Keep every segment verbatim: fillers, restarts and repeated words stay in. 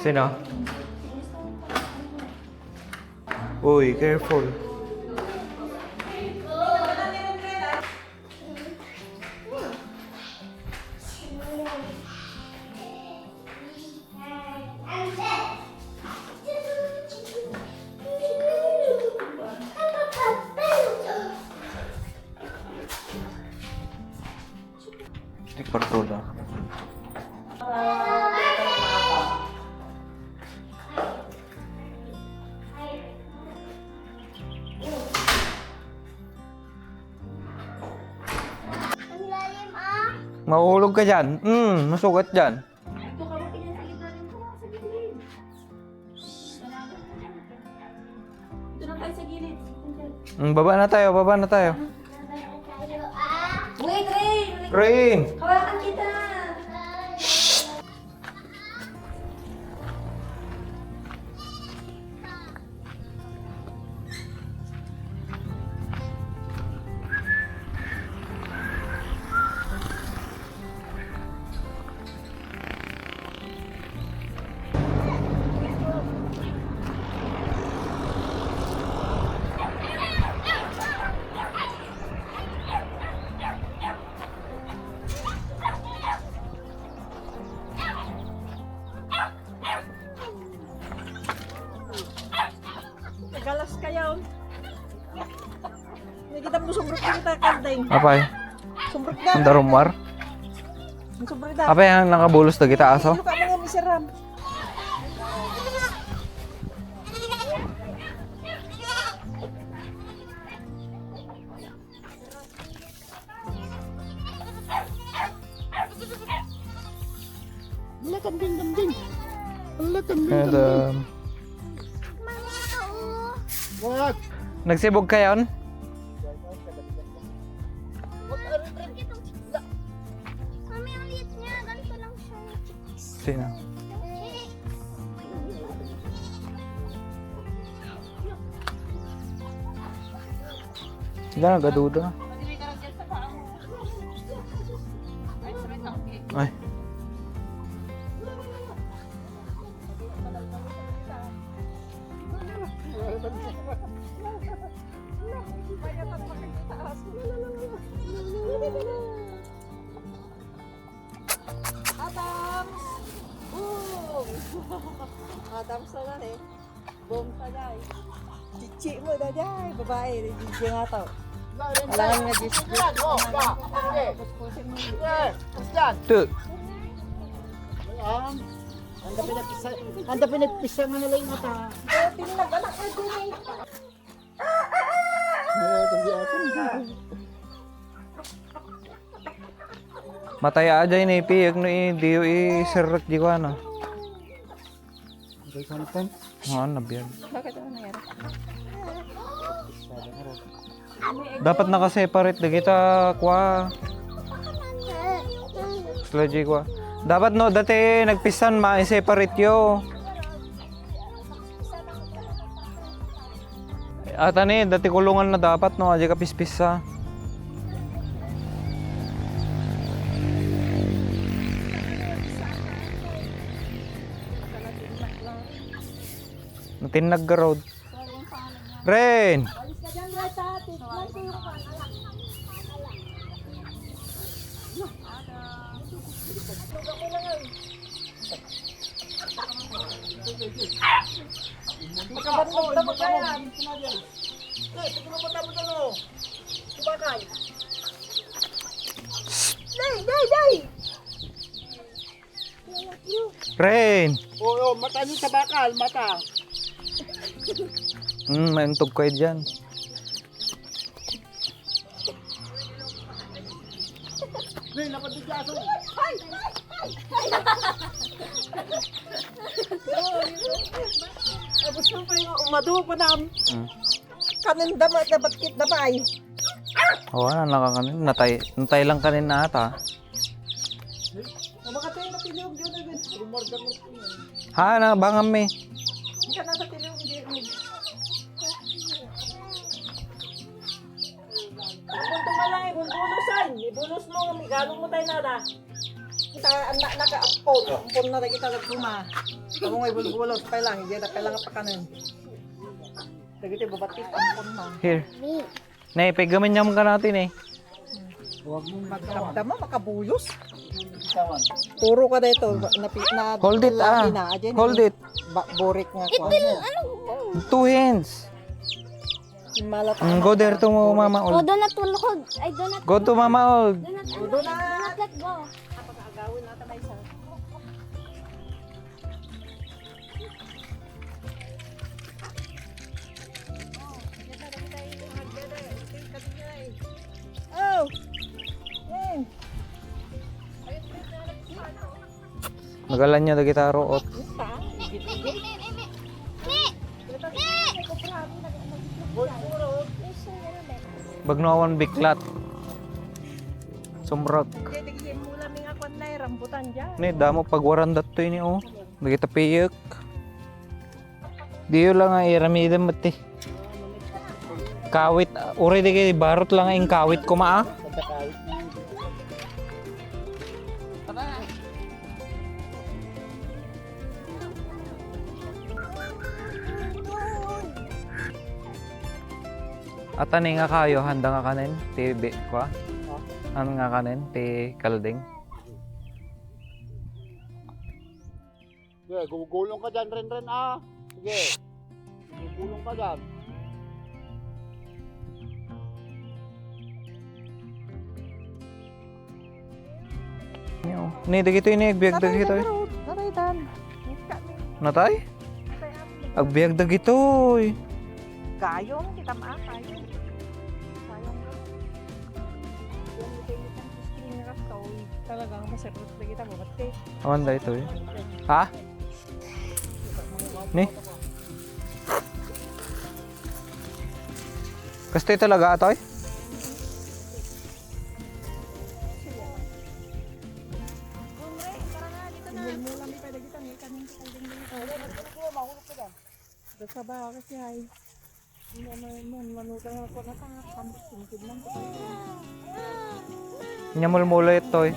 Sino? Uy, careful. Di kartola. Ang lalim, ah. Mahulog ka dyan. Hmm, masugat dyan. Ito ka ba, pinasagit natin ito, sa gilid. Ito na tayo sa gilid. Mm, baba na tayo, baba na tayo. Wait, Rain! Rain! Hawakan kita! Galas kayo. Nakita mo, sumbrek na kita, Kaldeng. Apay? Sumbrek na. Ang darumar? Ang sumbrek na. Apay, ang nakabulos na kita, aso? Hindi ka mga misiram. Wala kang dingdam din. Wala kang dingdam din. Adam. Wag. Nagsibog kayon? Mami, ang liit niya. Ganito lang siya. Sino? Sila nagaduda. Ay. Adams! Boom! Adams na lang eh. Boom ka, guys. Chichi mo na, day. Babae, chichi nga to. Alangan nga, Diyos ko. Two. Ang, ang pinagpisa, ang pinagpisa nga nila yung mata. Eh, tinlag anak na din eh. Matay aja ini piyag no i diyo i serrek di ko ano. Okay, something. Oo, nabiyag. Bakit, ano nangyari? Dapat naka-separate da kita, kwa. Sila, Jay, kwa. Dapat, no, dati nagpisan, ma-separate yo. Ata ni, dati kulungan na dapat, no, aja kapispisa. Natinnag ka road. Ren! Makabannog na ba kaya? Eh, ito na ba tapos ano? Bakal. Day, day, day! Rain! Oo, mata ni sa bakal, mata. Hmm, maintog kayo dyan. Rain, napad di aso. Ay, ay, ay, ay. Tapos nung pa yung umado pa nam. Hmm. Kanin dama, dapat kit damay. Oo, ano, nakakanin. Natay, natay lang kanina ata. Mabakatay na piniyog yun, eh, Ben. Rumarga mo. Ha, na, bangan mi. Ika na sa tiliw, hindi, hindi. Kung tumalang, ibulbulos ay. Ibulos mo, igalon mo tayo nada. Kita, anak, naka, ampon. Ampon na, kita nagtuma. Kamu nga ibulbulos, pay lang, hindi na pay lang pakanin. Dagiti babatik, ampon na. Here. Ne, peggamin niya mong kanati, ne. Magdamdama, makabulos. Puro ka dito. Napi-, na, Hold it, ah. Ina, ayan, Hold eh. It. Ba-, borik nga ko. Two hands. Malat. Mm, go there to Mama Ol. Oh, do not hold. I do not Go to Mama Ol. Do not, do not let go. Kapag-agawin natin ay sa Oh! Hmm. Nagalan niya dagita ruot. Bagno awan biklat. Sumrot. Ni damo pagwaran datto ini, oh. Dagita piyek. Diyo lang nga iramidem met ti. Kawit, uray di kay barot lang nga inkawit koma, ah. At ani nga kayo, handa nga kanen, ti bi-, kwa? Ano nga kanen, ti kalding? Sige, gugulong ka dyan, Ren Ren, ah. Sige. Gugulong ka dyan. Ni, dagitoy ni, agbiag dagitoy. Natay, natay. Agbiag dagitoy. Gayong, kita ma, gayong. Gayong. Yan, ito yung isang screen nga kastoy. Talagang masarap na kita, babatte. Awan da ito eh. Ha? Ni? Kastoy talaga, atoy? Basta ba kasi ay. Hindi man, man, manutang ako na tanga, kambis, singkid lang ko. Inya mulmulo itoy.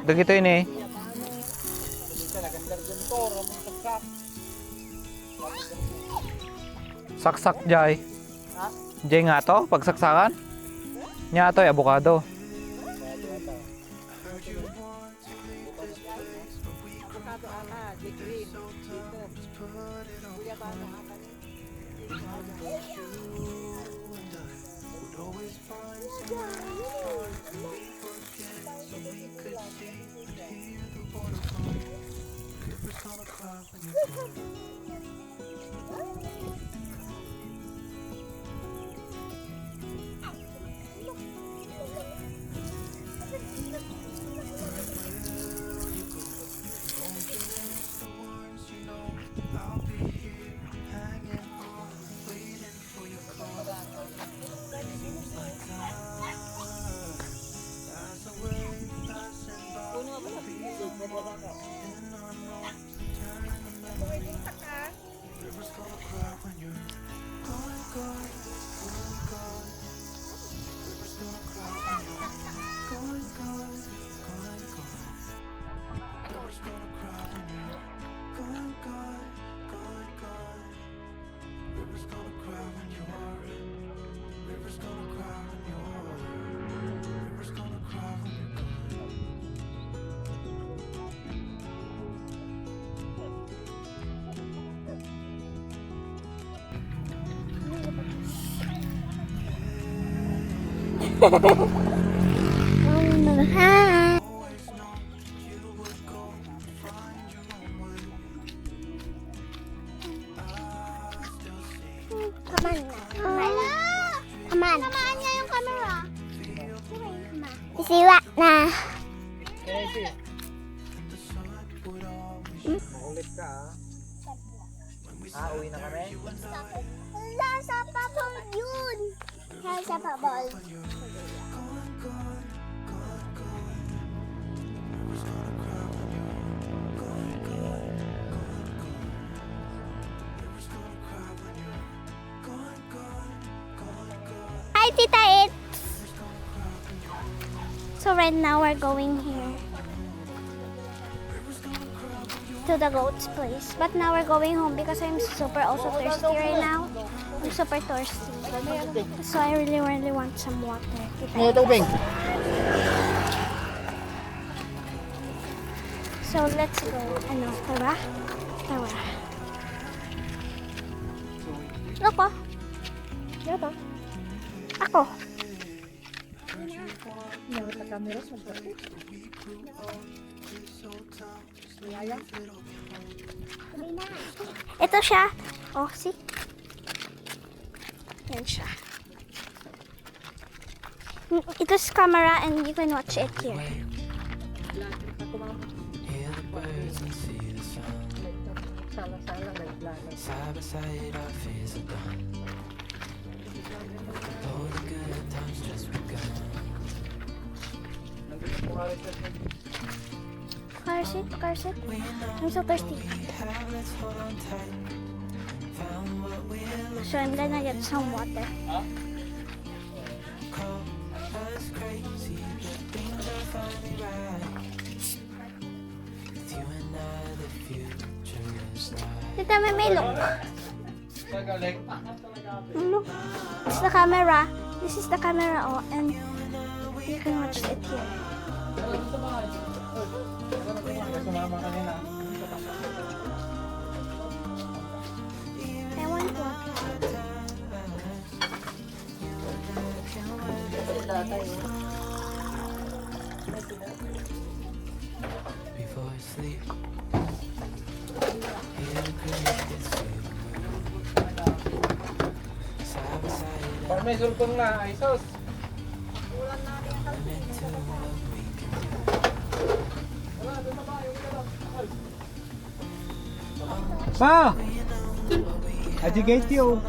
Dagitoy ni. Saksak jay. Jay nga to, pagsaksakan. Nya atoy, abukado. Avocado ata, di green. Dito. Guyabano ata ni. Hi. Come on na. Come on. Come on. Tamaan niya yung camera. Isiwa na. Makulit ka, ah. Ah, uwi na kami? Wala sa pabaw yun. Wala sa pabaw. Tita, it's... So right now we're going here to the goat's place. But now we're going home because I'm super also thirsty right now. I'm super thirsty. So I really, really want some water. Tita. Ano, tubig? So let's go. Ano, tara? Tara. Loko. Yata. Ako. Meron pa camera sa... Yaya. Ito siya. Oh, see? Yan siya. Ito's camera and you can watch it here. Sala-sala, naglalaro. Car seat, car seat. I'm so thirsty. So I'm gonna get some water. Tita, may, may look. Look. It's the camera. This is the camera, oh, and you can watch it here. I want to. Before I sleep, hear the crickets sing. Side by side, Pag may sulpong na, ay sus. Ulan na rin ang Limit to what we can do. Ma! Educate you.